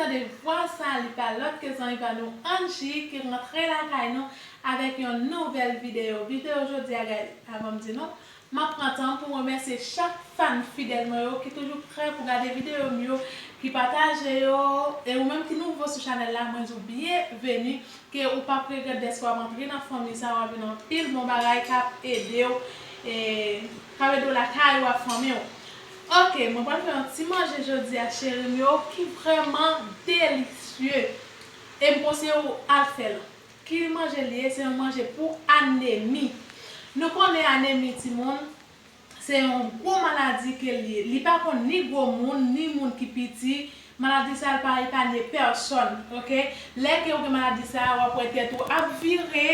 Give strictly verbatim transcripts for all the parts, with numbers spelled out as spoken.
Tande vwa sa, li pa lòt ke zanmi pa nou Angie ki rantre lakay nou avèk yon nouvèl videyo. Videyo jodi a, guys, avan m di nou, m ap pran tan pou m remèsye chak fan fidèl mwen yo ki toujou prè pou gade videyo m yo, ki pataje yo. E ou menm ki nouvo sou chanèl la, mwen di w byenveni, ke ou p ap regrèt dèske w ap antre nan fanmi sa, w ap jwenn anpil bon bagay k ap ede w, e k ap ede w lakay ou ak fanmi w. Oke, mwen pral fè yon ti manje jodi a, cheri m yo, ki vrèman delisye. E m konseye w al fè l. Ki manje l ye? Se yon manje pou anemi. Nou konnen anemi, timoun, se yon gwo maladi ke l ye. Li pa konn ni gwo moun, ni moun ki piti. Maladi sa a, l pa epanye pèsòn, oke? Lè ke ou gen maladi sa a, w ap wè tèt ou ap vire,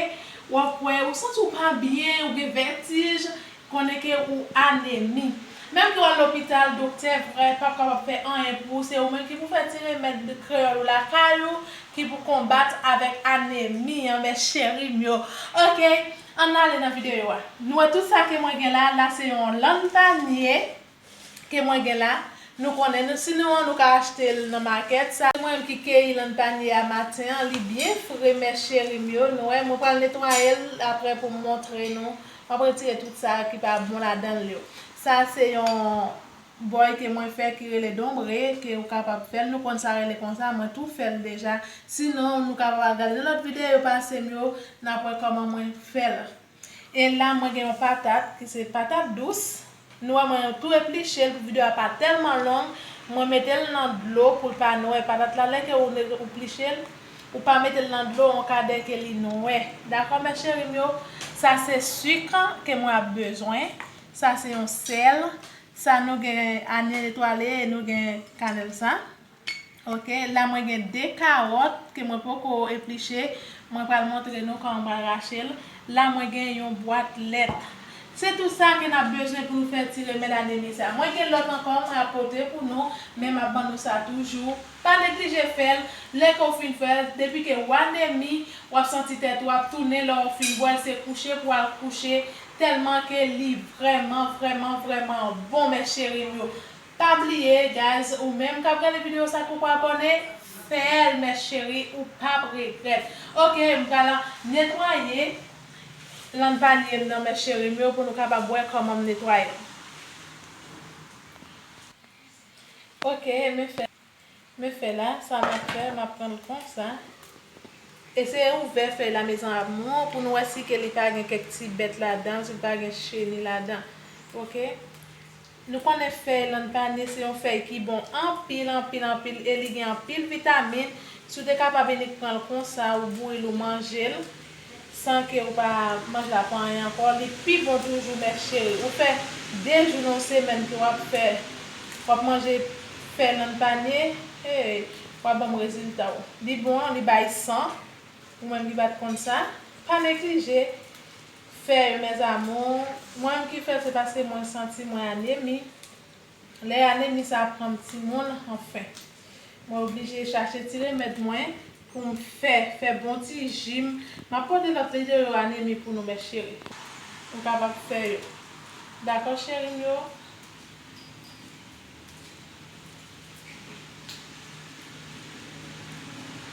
w ap wè, ou santi w pa byen, ou gen vètij, konnen ke ou anemi. Menm ke w al lopital, doktè vrè p ap kapab fè anyen pou ou, se ou menm ki pou fè ti remèd kreyòl ou lakay ou, ki pou konbat avèk anemi an, mes cheri m yo. Oke, ann ale nan videyo a. Nou wè tout sa ke mwen gen la, la se yon lann panye ke mwen gen la. Nou konnen, nou, sinon nou ka achte l nan makèt. Sa mwen menm ki keyi lann panye a maten an, li byen fre, mes cheri m yo. Nou wè, mwen pral netwaye l apre pou m montre nou. M ap retire tout sa ki pa bon ladan l yo. Sa se yon bòy ke mwen fè ki rele donbre, ke ou kapab fè l. Nou konn sa rele konsa, mwen tou fè l deja. Sinon, nou kapab al gade nan lòt videyo pase m yo, n ap wè kòman mwen fè l. E la, mwen gen yon patat, ki se patat dous. Nou wè, mwen tou epliche l pou videyo a pa tèlman long. Mwen mete l nan dlo pou l pa nwè. Patat la, lè ke ou ne-, ou pliche l, ou pa mete l nan dlo, on kadè ke li nwè. Dakò, mes cheri m yo? Sa se sik ke mwen ap bezwen. Sa se yon sèl. Sa nou gen ane etwale e nou gen kanèl sa. Oke, la mwen gen de kawòt ke mwen poko epliche. Mwen pral montre nou kòman mwen pral rache l. La mwen gen yon bwat lèt. Se tout sa ke n ap bezwen pou nou fè ti remèd anemi sa. Mwen gen lòt ankò mwen ap pote pou nou, men m ap ban nou sa toujou. Pa neglije fè l. Lè ke w fin fè l, depi ke w anemi, w ap santi tèt ou ap tounen lè w fin bwè l, se kouche pou w al kouche, tèlman ke li vrèman, vrèman, vrèman bon, mes cheri m yo. Pa bliye, guys, ou menm k ap gade videyo sa, ke w pa abòne, fè l, mes cheri, ou p ap regrèt. Oke, m pral netwaye lann panye m nan, mes cheri m yo, pou nou kapab wè kòman m netwaye l. Oke, men fè, men fè la, sa m ap fè, m ap pran l konsa. Eseye ouvè fèy la, mes amours, pou nou wè si ke li pa gen kèk ti bèt ladan, si li pa gen cheni ladan. Oke? Nou konnen fèy lann panye se yon fèy ki bon anpil, anpil, anpil, e li gen anpil vitamin. Si w te kapab inik pran l konsa, ou bouyi l, ou manje l, san ke ou pa manje l ak anyen ankò, li pi bon toujou, mes cheri. Ou fè de jou nan semèn ke w ap fè, w ap manje fèy lann panye, hey, w ap ban m rezilta w. Li bon, li bay san. Ou menm ki pa t konn sa, pa neglije fè yo, mes amours. Mwen menm ki fè l, se paske mwen santi mwen anemi. Lè anemi sa pran m timoun, anfen. Mwen oblije chache ti remèd mwen pou m fè, fè bon ti ji m. M ap pote lòt videyo anemi pou nou, mes cheri. Ou kapab fè yo. Dakò, cheri m yo?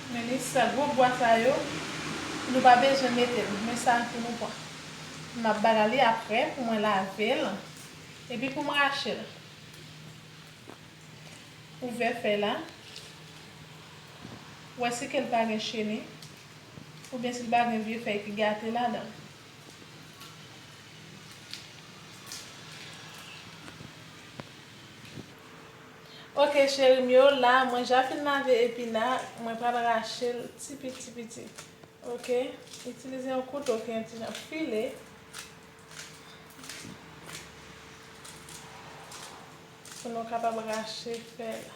Men li sa, gwo bwa sa yo, nou pa bezwen mete l. Men sa pou nou pran. M ap bagay li apre pou mwen lave l. Epi pou m rache l. Ouvè fèy la. Wè si ke l pa gen cheni. Oubyen si l pa gen vye fèy ki gate ladan l. Oke, cheri m yo, la, mwen ja fin lave epina, mwen pral rache l ti piti piti. Oke, itilize yon kouto ki yon ti jan file pou nou kapab rache fèy la.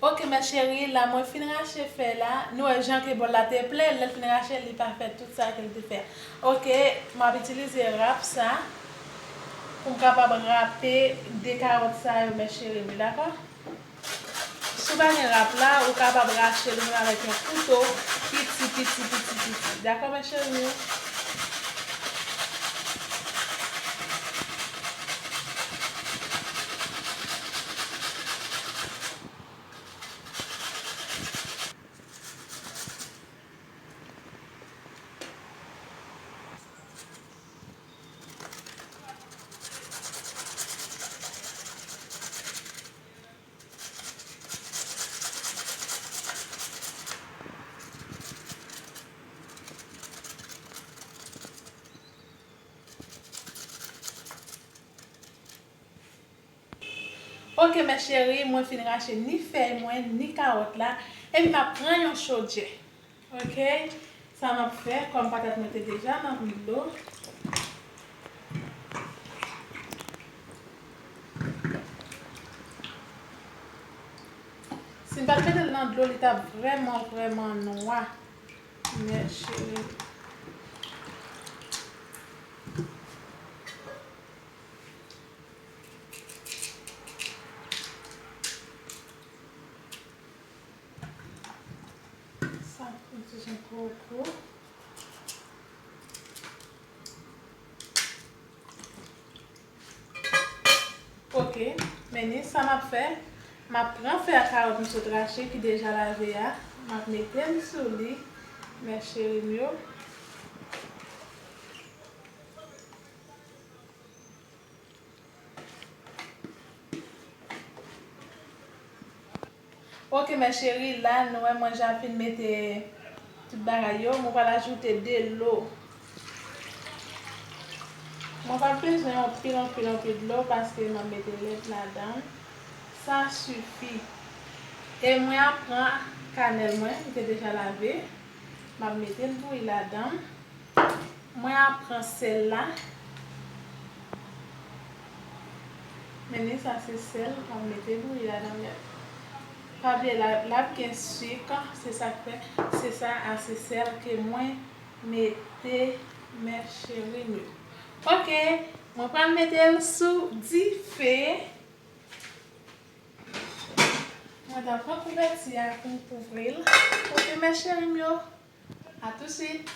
Oke, mes chéri, la mwen fin rache fèy la. Nou wè jan ke bòl la te plen, lè l fin rache, li pa fè tout sa ke l te fè. Oke, m ap itilize rap sa pou m kapab rape de kawòt sa yo, mes chéri m, dakò? Si w pa gen rap la, ou kapab rache l menm avèk yon kouto piti, piti, piti, piti. Dakò, mes chéri m yo? Ok, mes chéries, mwen fin rache ni fèy mwen, ni kawòt la, epi m ap pran yon chodyè. Ok, sa m ap fè, kòm patat mwen te deja nan dlo, si m pa t mete l nan dlo, li t ap vrèman, vrèman nwa. Mes chéries. Sa, yon ti jan koko. Ok, men ni sa m ap fè. M ap pran fèy a kawòt m sot rache ki deja lave a. M ap mete l sou li, mes chéries m yo. Ok, mes chéries, la, nou wè mwen ja fin mete tout bagay yo. Mwen pral ajoute dlo. Mwen pa bezwen anpil, anpil, anpil dlo paske m ap mete lèt ladan. Sa sifi. E mwen ap pran kanèl mwen, m te deja lave. M ap mete l bouyi ladan. Mwen ap pran sèl la. Men ni sa se sèl, m ap mete bouyi ladan l. Pa bliye la, l ap gen sik, se sa k fè, se sa a, se sèl ke mwen mete, mes chéries m yo. Ok, mwen pral mete l sou dife. Mwen ta pran kouvèti a pou m kouvri l. Ok, mes chéries m yo. A tout suit.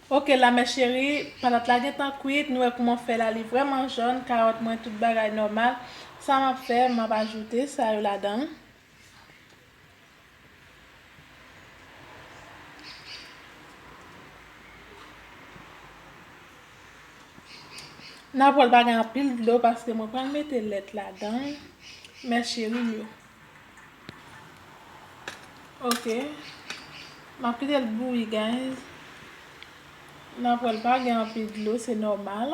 Ok, la, mes chéries, patat la gentan kwit. Nou wè kouman fèy la, li vrèman jòn. Kawòt mwen, tout bagay nòmal. Sa m ap fè, m ap ajoute sa yo ladan. Nan pòl pa gen anpil dlo paske mwen pral mete lèt ladan, mes chéries m yo. Ok. M ap kite l bouyi, guys. Nan pòl pa gen anpil dlo, se nòmal.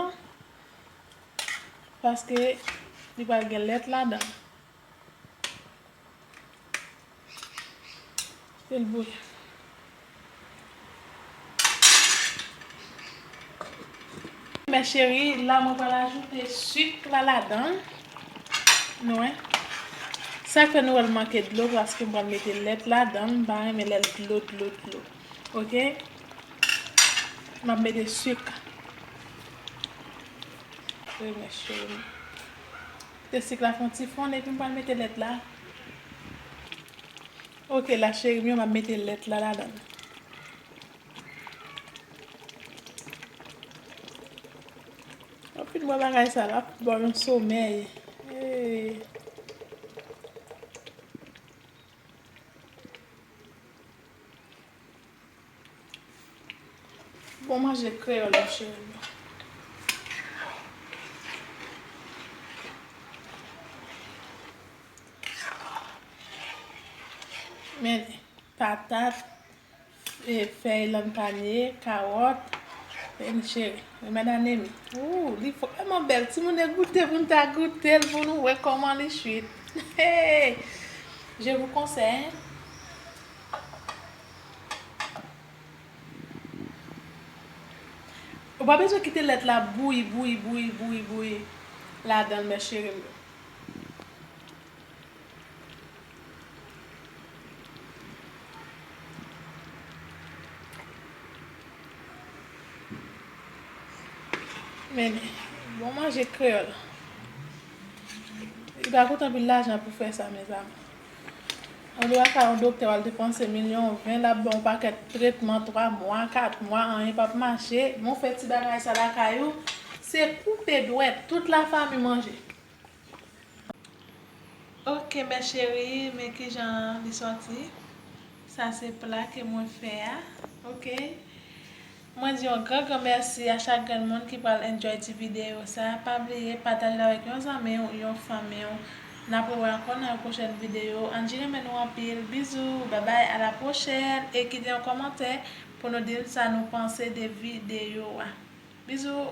Paske li pral gen lèt ladan. Fè l bouyi. Mes chéries, la mwen pral ajoute sik la ladan. Nou wè. Sa k fè nou wè l manke dlo, paske m pral mete lèt ladan. M pa renmen lè l dlo, dlo, dlo. Ok? M ap mete sik. Wi, mes chéries. Kite sik la fè yon ti fonn, epi m pral mete lèt la. Ok, la, chérie m yo, m ap mete lèt la ladan. W ap fin bwè bagay sa, l ap ba w yon somèy. Hey. Bon manje kreyòl, mes chéries m yo. Men patat, e, fèy lann panye, kawòt, men chérie, remèd anemi. Ooh, li vrèman bèl. Timoun e goute pou n ta goute l, pou nou wè kòman li cuit. Hey! Je vous conseille, hein? Ou pa bezwen kite lèt la bouyi, bouyi, bouyi, bouyi, bouyi ladan l, mes chéries m yo. Men, bon manje kreyòl. Li pa koute anpil lajan pou fè sa, mezanmi. Ou dwe al kay yon doktè, w al depanse milyon ven, l ap ba w yon pakèt tretman twa mwa, kat mwa, anyen p ap mache. Men w fè ti bagay sa lakay ou, se koupe dwèt, tout lafanmi manje. Ok, mes chéries, men kijan li sòti. Sa se pla ke mwen fè a. Ok. Mwen di yon gran, gran mèsi a chak grenn moun ki pral enjoy ti videyo sa. Pa bliye pataje l avèk yon zanmi w, yon fanmi w. N ap wè ankò nan yon pwochèn videyo. Angie renmen nou anpil. Bizou, babay, a la pwochèn. E kite yon kòmantè pou nou di m sa nou panse de videyo a. Bizou.